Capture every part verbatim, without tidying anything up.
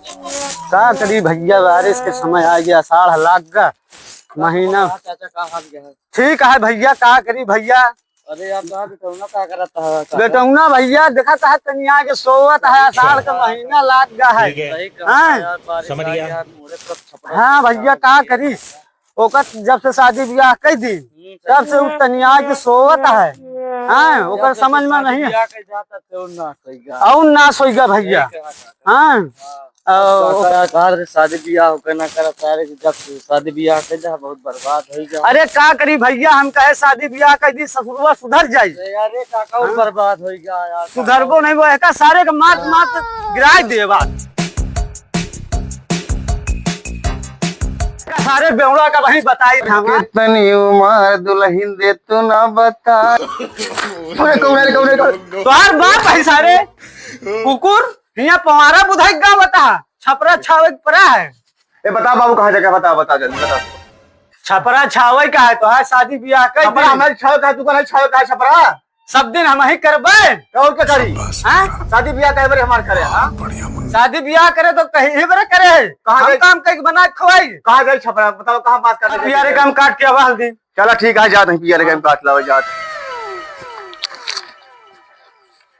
का करी भइया, बारिश के समय आ गया, आषाढ़ लाग गा महीना। हाँ, चाचा, का हाल है? ठीक है भइया, का करी भइया। अरे यार, कहाँ बेटौना का करत है? बेटौना भइया, देखत है तनिया के सोवत है, आषाढ़ का महीना लाग गा है। सही कहा हाँ? यार, बारिश समझ आ गया। यार, मोरे तरफ छपरा हाँ भइया, का करी। ओकर जब से शादी ब्याह कइ दी, हम्म, तब से उ तनिया के सोवत है। हाँ, ओकर समझ में नहीं। ब्याह कइ जाता थे, और ना सही गा। और ना सही गा भइया। सही कहा था। हाँ। हाँ। और काका, काका, शादी ब्याह होके ना करत, सारे के जब से शादी ब्याह कइ जा, बहुत बर्बाद होइ गा। अरे का करी भइया, हम कहे शादी ब्याह कइ दी, ससुरवा सुधर जाई। अरे, अरे काका, वो हाँ। बर्बाद होइ गा यार। सुधरबो नहीं, वो एका सारे के मात, मात गिराइ देबा। सारे बेवड़ा का वही बताई था। कितनी उम्र दुल्हन दे तू ना बता। कौन है, कौन है, कौन है, कौन है? तोहार बाप है सारे कुकुर, हियां पंवारा बुधाई गाँव बता, छपरा छावे के परा है। ए, बता बाबू, कहाँ जगह, बता, बता जल्दी, बता। छपरा छावे का है, तोहार शादी ब्याह कइ छपरा दी। हमारे छावे का है, तू कौन है, छावे का है छपरा? सब दिन हम ही करबे। और का करी? शाबाश हाँ? बेटा। शादी ब्याह कई बार हमार करे, हाँ? बढ़िया मुन्ना। शादी ब्याह करे तो कहीं ही बरे करे है। कहाँ हम गई? काम कई बना के खवाई। कहाँ गई छपरा? बताओ, कहाँ बात करने गई? पियारे का हम काट के आवा हल्दी। चला ठीक है, जात ही पियारे का हम काट लावा, जात।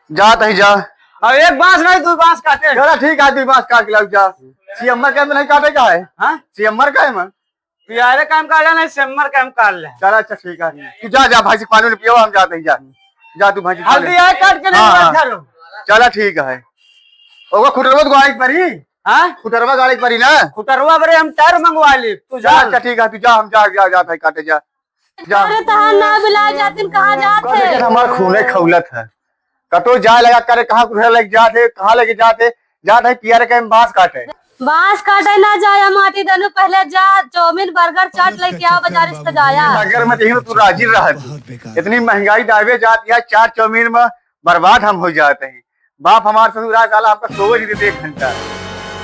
जात ही जा। अब एक बांस नहीं, दो बांस काटे। चला ठीक है, दो बांस काट के लाओ, जा। सियम्मर का नहीं काटे का है? हाँ? सियम्मर का है मैं? पियारे का हम काट ले, नहीं सेम्मर का हम काट ले। चला अच्छा ठीक है, तू जा, जा भाई से पानी उनी पियो, हम जात ही जा। जा तू भाई से पानी। हल्दी आए काट के नहीं हाँ, हाँ। रखा रो। चला ठीक है। ओको खुटरवा गाड़ी परी? हाँ? खुटरवा गाड़ी परी ना? खुटरवा बरे हम टायर मंगवा ली, तू जा। चला अच्छा ठीक है, तू जा, हम जा, जा, जा भाई काटे जा। जा। अरे तहार ना बुलाए जातिन, कहाँ जात करे है? के हमार खूने खौलत है। कतो जाए लगा करे, कहाँ कुछ लग जात है, कहाँ लगे जात है, जात है पियारे के हम बांस काटे। बांस काटे ना जाया माटी दनु, पहले जा चाउमीन बर्गर चाट लेके आओ बाजार से जाया। अगर मैं यही तू राजी रहत। इतनी महंगाई दावे जात या चाट चाउमीन में बर्बाद हम हो जात हैं। बाप हमार ससुर आज साला हमका सोवे नहीं देते एक घंटा।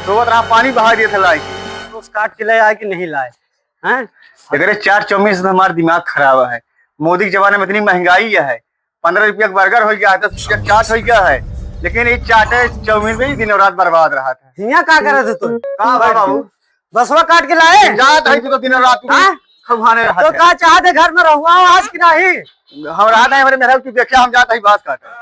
सोवत रहा पानी बहा दिए थे लाई के। रोज काट के ले आए कि नहीं लाए? हैं? अगर चाट चाउमीन से तो हमारा दिमाग खराब है। मोदी के जमाने में इतनी महंगाई है, पन्द्रह रुपया का बर्गर हो गया है, दस रुपया का चाट हो गया है, लेकिन ये चाट है चाउमीन में ही दिनों रात बर्बाद रहा था। हियाँ का करत है तू? का बा बाबू? बसवा काट के लाए? जात है तू तो दिनों रात तू हाँ? खवाने रहा तो था। का चाहते घर में रहुआ आज कि नहीं? हम रहा नहीं, हमारे मेहरा तू देखिया, हम जात है बांस काटे।